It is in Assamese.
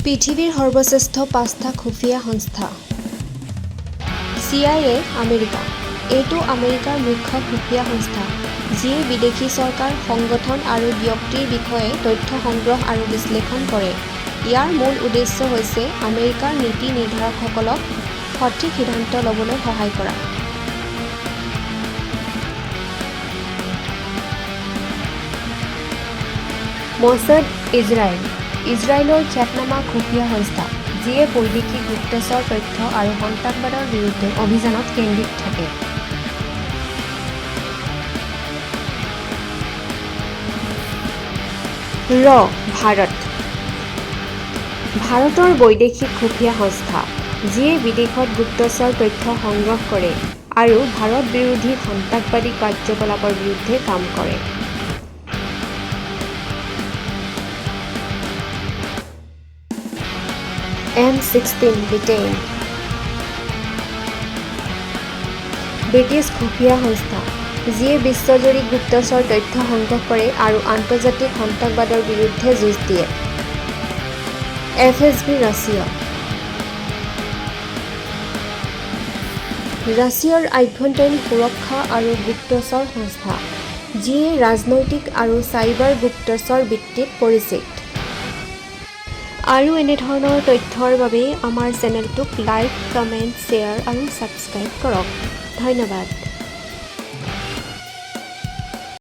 পৃথিৱীৰ সৰ্বশ্ৰেষ্ঠ পাঁচটা খুফিয়া সংস্থা। চি.আই.এ. আমেৰিকা: এইটো আমেৰিকাৰ মুখ্য খুফিয়া সংস্থা, যিয়ে বিদেশী চৰকাৰ, সংগঠন আৰু ব্যক্তিৰ বিষয়ে তথ্য সংগ্ৰহ আৰু বিশ্লেষণ কৰে। ইয়াৰ মূল উদ্দেশ্য হৈছে আমেৰিকাৰ নীতি নিৰ্ধাৰকসকলক সঠিক সিদ্ধান্ত ল'বলৈ সহায় কৰা। মছাদ ইজৰাইল: ইজৰাইলৰ খ্যাতনামা খুফিয়া সংস্থা, যিয়ে বৈদেশিক গুপ্তচৰ তথ্য আৰু সন্ত্ৰাসবাদৰ বিৰুদ্ধে অভিযানত কেন্দ্ৰিত থাকে। ৰ ভাৰত: ভাৰতৰ বৈদেশিক খুফিয়া সংস্থা, যিয়ে বিদেশত গুপ্তচৰ তথ্য সংগ্ৰহ কৰে আৰু ভাৰত বিৰোধী সন্ত্ৰাসবাদী কাৰ্যকলাপৰ বিৰুদ্ধে কাম কৰে। এম 16 ব্ৰিটেইন: ব্ৰিটিছ খুফিয়া সংস্থা, যিয়ে বিশ্বজুৰি গুপ্তচৰ তথ্য সংগ্ৰহ কৰে আৰু আন্তৰ্জাতিক সন্ত্ৰাসবাদৰ বিৰুদ্ধে যুঁজ দিয়ে। এফএছবি ৰাছিয়া: ৰাছিয়াৰ আভ্যন্তৰীণ সুৰক্ষা আৰু গুপ্তচৰ সংস্থা, যিয়ে ৰাজনৈতিক আৰু চাইবাৰ গুপ্তচৰ বৃত্তিত পৰিচিত। আৰু এনেধৰণৰ তথ্যৰ বাবে আমাৰ চেনেলটোক লাইক, কমেণ্ট, শ্বেয়াৰ আৰু ছাবস্ক্ৰাইব কৰক। ধন্যবাদ।